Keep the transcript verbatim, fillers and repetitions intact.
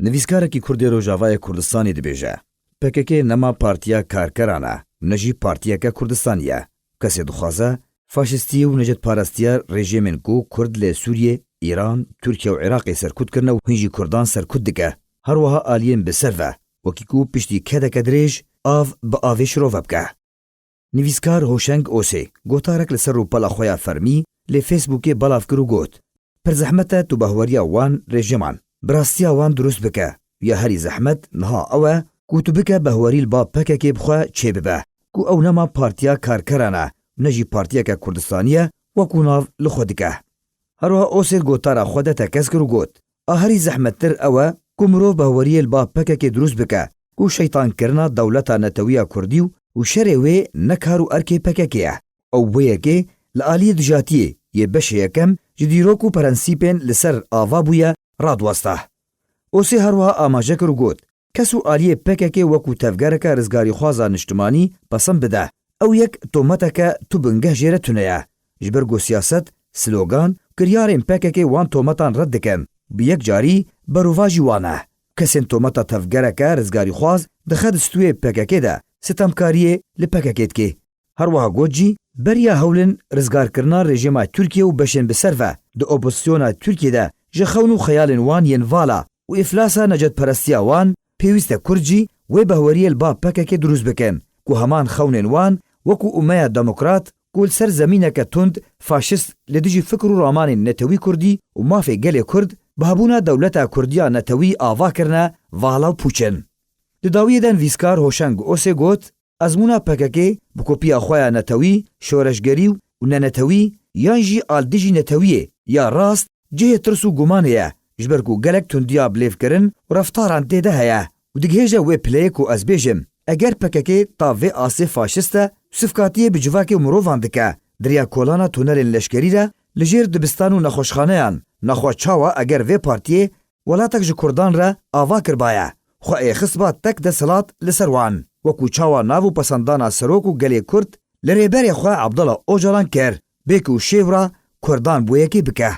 Nivîskarekî Kurd ê Rojavayê Kurdistanê dibêje, P K K nema partiya karkeran e, ne jî partiyeke Kurdistanî ye. Kesê dixwaze faşistî û necetparastiya rejîmên ku Kurd li Sûriyê, Îran, Tirkiye û Iraqê serkut kirine û hîn jî Kurdan serkut dike, her wiha aliyên bi ser ve, wekî ku piştî kedeke dirêj av bi avê şirove bike. Nivîskar Hoşeng Osê gotarek li ser rûpela xwe ya fermî lê Facebookê belav kir û got, Pir zehmet e tu bahweriya wan rejîman, bi rastiya wan dirust bike. Ya herî zehmet niha ew e ku tu bike bahwerî li ba P K K bi xwe çêbibe ku ew nema partiya karkeran e, ne jî partiyeke Kurdistanî ye, wekû nav li xwe dike. Her wiha Osê gotara xwe de tekez kir û got, A herî zehmettir ew e ku mirov bahweriyê li ba P K K dirust bike ku şeytankirina dewleta netewî ya Kurdî û, û şerê wê ne kar û erkê P K K ye. Ew bi yekê li aliyê dijatiyê yê beşê yekem ji dîrok û prensîpên li ser ava bûye radiwesta. Osê her wiha amaje kir û got, Kes û aliyê P K K wekû tevgereke rizgarîxwaza niştimanî pesend bide. Ew yek tometeke tu bingeh jê re tune ye. Ji ber ku siyaset, slogan, kiryarên P K K wan tometan red dikin. Bi yek carî berovajî wan e. Kesên tometa tevgereke rizgarîxwaz dixe di stûyê P K K de sitemkariyê li P K K dike. Her wiha got jî, beriya hewlên rizgarkirina rejîma Tirkiye û beşên bi ser ve di opozisyona Tirkiye de ji xewn û xeyalên wan yên vala û îflasa necetperestiya wan, pêwîst e Kurd jî wê bahweriyê li ba P K K dirust bikin ku heman xewnên wan wekû umeya demokrat ku li ser zemîneke tund faşist li dijî fikr û ramanên netewî Kurdî û mafê gelê Kurd bi hebûna dewleta Kurdiya netewî ava kirine, vala û pûç in. Di dawiyê de nivîskar Hoşeng Osê got, Ezmûna P K K bi kopiya xwe ya netewî, şoreşgerî û nenetewî yan jî al dijî netewiyê ya rast cihê tirs û gumanê ye, ji ber ku gelek tundiya bilêvkirin û reftaran tê de heye û digihêje wê pileyê ku ez bêjim, eger P K K ta vê asê faşist e û sifkatiyê bi civakê û mirovan dike, di riya kolana tunelên leşkerî re li jêr dibistan û nexweşxaneyan, naxwe çawa eger vê partiyê welatek ji Kurdan re ava kiribaye, xwe ê xistba tek desthilat li ser wan, wekû çawa nav û pesendana serok û gelê Kurd li rêberê xwe Abdullah Ocalan kir, bê ku şêwra Kurdan bo yekê bike.